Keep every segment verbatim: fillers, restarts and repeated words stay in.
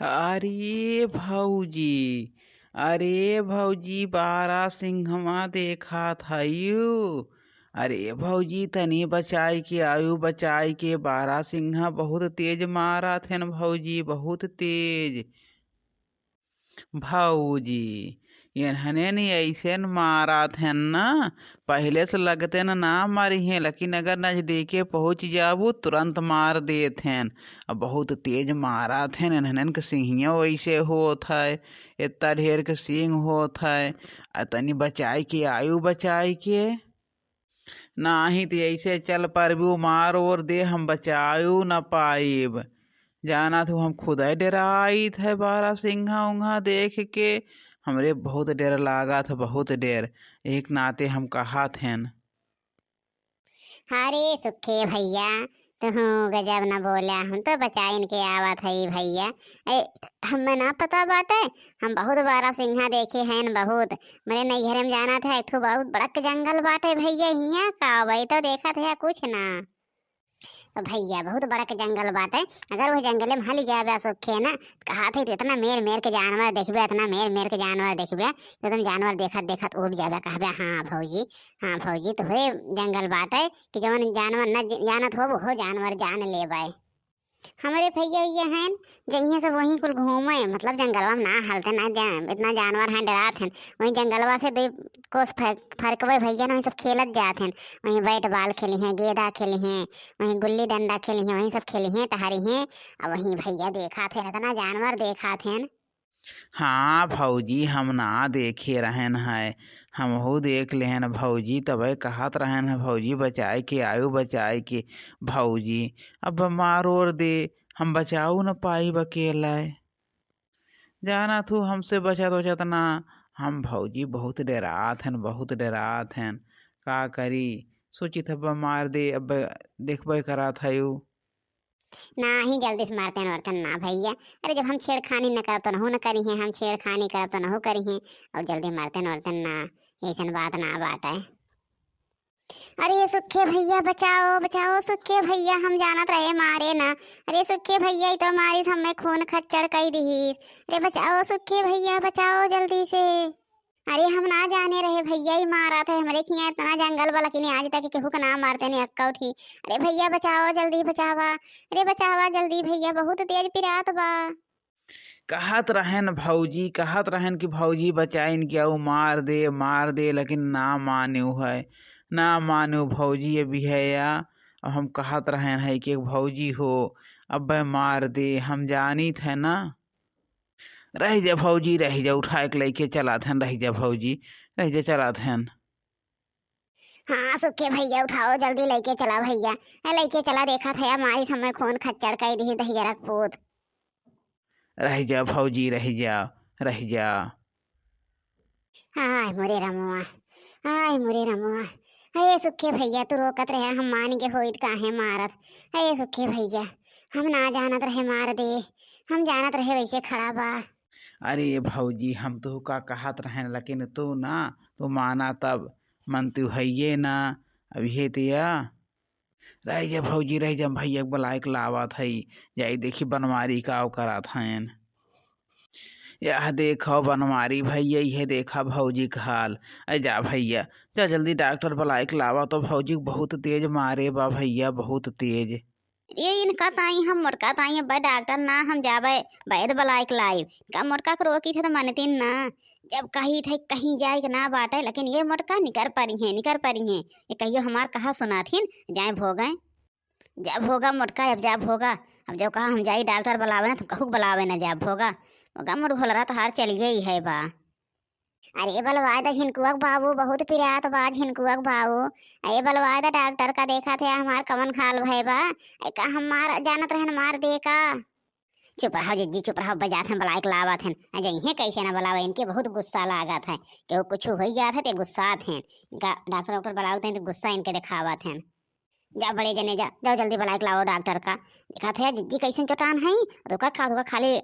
अरे भौजी, अरे भौजी, बारह सिंहवा देखत हयू? अरे भौजी, तनी बचाई के आयु, बचाई के, बारह सिंहा बहुत तेज मारत हन भौजी, बहुत तेज। भौजी, एन्हने न अइसेन मारत हन न, पहिले से लगते न ना मरिहें, लेकिन अगर नजदीके पहुँच जाबू, तुरंत मार देत हन। अब बहुत तेज मारत हन, एन्हने के सिंहियो वैसे होत है, इतना ढेर के सिंह होत है। आ तनी बचाई के आयु, बचाई के। नाहीं त ऐसे चल परबू, मार ओर दे, हम बचायू न पाइब। जानत हू, हम खुदै डेराइत है बारह सिंहा उंहा देख के, हमरे बहुत डेर लागत है, बहुत डेर। एक नाते हम कहत हन। अरे सुखे भैया, तुहूँ गजब न बोला, हम तो बचाइन के आवत हई भैया। ए, हमें ना पता बाटे, हम बहुत बारह सिंहा देखे हन, बहुत। मेरे नैहरे में जानत है, एक ठो बहुत बड़क जंगल बाटे भैया, हियाँ का अबे तो देखत है कुछ ना। तो भैया, बहुत बड़क जंगल बाटे, अगर वो जंगले में हली जाबे सुखे ना, कहत है, तो इतना मेर मेर के जानवर देखबे, इतना मेर मेर के जानवर देखबे, एकदम जानवर देखत देखत उब जाबे, कहबे, "हाँ भौजी, हाँ भौजी, तो हे जंगल बाटे कि जवन जानवर न ज-, जानत हो, वो जानवर जान लेबे।" हमरे भैया, भैया हैं, जइहें सब वहीं कुल घूमे, मतलब जंगलवा में ना हलते, ना जा-, इतना जानवर हैं, डेरात हैं, वहीं जंगलवा से दो कोस फर-, फरकवे भैया ना, वहीं सब खेलत जात हैं, वहीं bat ball खेली हैं, गेंदा खेली हैं, वहीं गुल्ली डंडा खेली हैं, वहीं सब खेली हैं, टहरी हैं। अब वहीं भैया देखत हैं, इतना जानवर देखत हैं। हाँ भौजी, हम ना देखे रहन है, हमहू देख लेहन भौजी, तबे कहत रहन है भौजी, बचाए के आयु, बचाए के। भौजी, अब मार ओर दे, हम बचाऊ न पाइब अकेले। जानत हू, हमसे बचत उचत ना, हम भौजी बहुत डेरात हन, बहुत डेरात हन। का करी, सोचित हब मार दे, अब देखबे करत हयू। नाही, जल्दी से मारतेन ओरतेन ना भैया। अरे, जब हम छेड़खानी न करब तो नहू न करिहें, हम छेड़खानी करब तो नहू करिहें, और जल्दी मारतेन ओरतेन ना, ऐसन बात ना बाटे। अरे सुखे भैया, बचाओ, बचाओ सुखे भैया, हम जानत रहे मारे ना। अरे सुखे भैया, ई तो मारिस हमें खून खच्चर कई दिहिस। अरे बचाओ सुखे भैया, बचाओ जल्दी से। अरे हम ना जाने रहे भैया, ई मारत है हमरे खिया, इतना जंगल बा, लेकिन आज तक केहू के ना मारते नहीं अक्का उठी। अरे भैया बचाओ, जल्दी बचावा, अरे बचावा जल्दी भैया, बहुत तेज पिरात बा। कहत रहन भौजी, कहत रहन कि भौजी बचाइन के आऊ, मार दे, मार दे, लेकिन ना मान्यो है, ना मान्यो भौजी अभी है या। अब हम कहत रहन है कि भौजी हो, अब मार दे, हम जानित है ना। रह जा भौजी, रह जा, उठाए के लइके चलात हन, रह जा भौजी, रह जा, चलात हन। हाँ सुखे भैया, उठाओ जल्दी, लइके चला भैया, ए, लइके चला, देखत है मारिस हमें खून खच्चर कई दिही दहिजरक पूत। रह जा भौजी, रह जा, रह जा। हाय मोरे रमुआ, हाय मोरे रमुआ। हे सुखे भैया, तू रोकत रहे, हम मान के होइत काहे मारत। हे सुखे भैया, हम ना जानत रहे मार दे, हम जानत रहे वैसे खड़ा बा। अरे भौजी, हम तो का कहत रहेन, लेकिन तू ना, तू माना तब, मन तू हइये ना। अब ये तिया, रह जा भौजी, रह जा, भैया के बुलाए के लावत हई, जाई देखी बनवारी का करत हन। यह देखो बनवारी भैया, यह देखा भौजी के हाल। अरे जा भैया, जा जल्दी डॉक्टर बुलाए के लावा तो, भौजी के बहुत तेज मारे बा भैया, बहुत तेज। ये इनका ताई हम मोटका ताई अब्बे डॉक्टर ना हम जाबे, वैद बुलाए के लाइब। का मोटका के रोकी थे तो मानतीन ना, जब कही थे कहीं जाए के ना बाटे, लेकिन ये मोटका निकर परी हैं, निकर परी हैं। ये कहियो हमार कहा सुनाथिन, जाए भोगे। जा भोगा मोटका, अब जा भोगा। अब जब कहा हम जाई डॉक्टर बुलावे ना, तो कहू के बुलावे ना जा भोगा। भोगा मोट घोलरा तोहार चलिए ही है बा। अरे बलवाए दा झिनकुआ के बाबू, बहुत पिरात बा झिनकुआ के बाबू। अरे बलवाए दा डॉक्टर का, देखा थे हमार कवन खाल भय बा। ए का हमार जानत रहन मार दे का? चुप रहो जिज्जी, चुप रहो, बजात हन बुलाए के लावत हन। आ जइहें कैसे ना बुलावे, इनके बहुत गुस्सा लागत है। केहू कुछ हो जात है ते गुस्सात हैं। इनका डॉक्टर वॉक्टर बुलावत हैं तो गुस्सा इनके दिखावत हैं। जा बड़े जने जा, जाओ जल्दी बुलाए के लाओ डॉक्टर का। देखा थे जिज्जी कैसन चोटान है, तो का खा, तो का खाली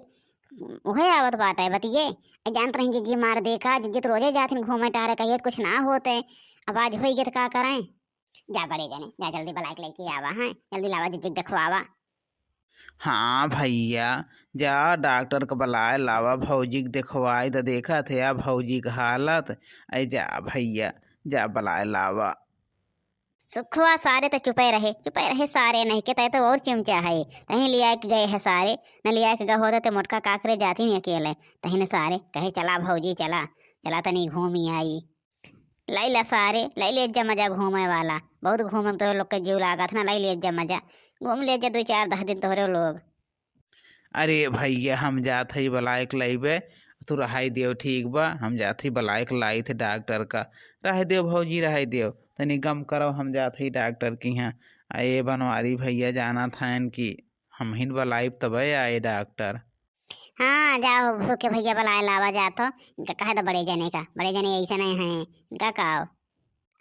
उहे आवत बाटे बतिये। ए, जानत रही जिज्जी मार दे का, जिज्जी तो रोजे जाथिन घूमे टहरे, कहिए तो कुछ ना होते, अब आज होई गए तो का करें। जा बड़े जने, जा जल्दी बुलाए के लेके आवा, हैं, जल्दी लावा जिज्जी के देखवावा। हाँ भैया, जा डॉक्टर क बलाए लावा, भौजी क देखवाई द, देखत है या भौजी क हालत। ऐ जा भैया, जा बलाए लावा। सुखवा सारे त चुपे रहे, चुपे रहे सारे, नहीं के तय तो और चिमचा है। तहीं लिया के गए है सारे, न लिया के गए होते तो मोटका काकरे जाती नहीं अकेले। तहीं न सारे कहे, "चला भौजी, चला, चला तनी घूमी आई।" लाई ला सारे, लाई ले जा मजा घूमे वाला। बहुत घूमे में तोहरे लोग के जीव लागत ना, लाई ले जा मजा। घूम ले जा दो चार दस दिन तोहरे लोग। अरे भैया, हम जात हई बलाइक लइबे, तू रहाई देव, ठीक बा? हम जात हई बलाइक लाई थे डॉक्टर का। रह देव भौजी, रह देव, तनी गम करव, हम जात हई डॉक्टर की यहाँ। आ ए बनवारी भैया जानत हन कि हम हिन बलाइब तबे आए डॉक्टर। हाँ, जाओ सुखे भैया बलाए लावा जात हो, इनका कहे दो बड़े जने का, बड़े जने ऐसे नहीं हैं, इनका काओ।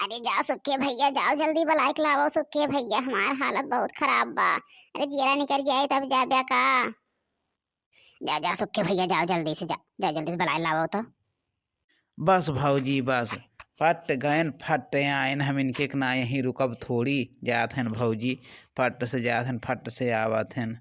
अरे जाओ सुखे भैया, जाओ जल्दी बलाइक लावो सुखे भैया, हमार हालत बहुत खराब बा। अरे जियरा निकल जाए तब जाब्या का? जा, जा सुखे भैया, जाओ जल्दी से, जा, जा जल्दी से बलाए लावो तो। बस भौजी बस, फट गयन फट आयन, हम इनके के ना यहीं रुकब थोड़ी, जात हन भौजी, फट से जात हन, फट से आवत हन।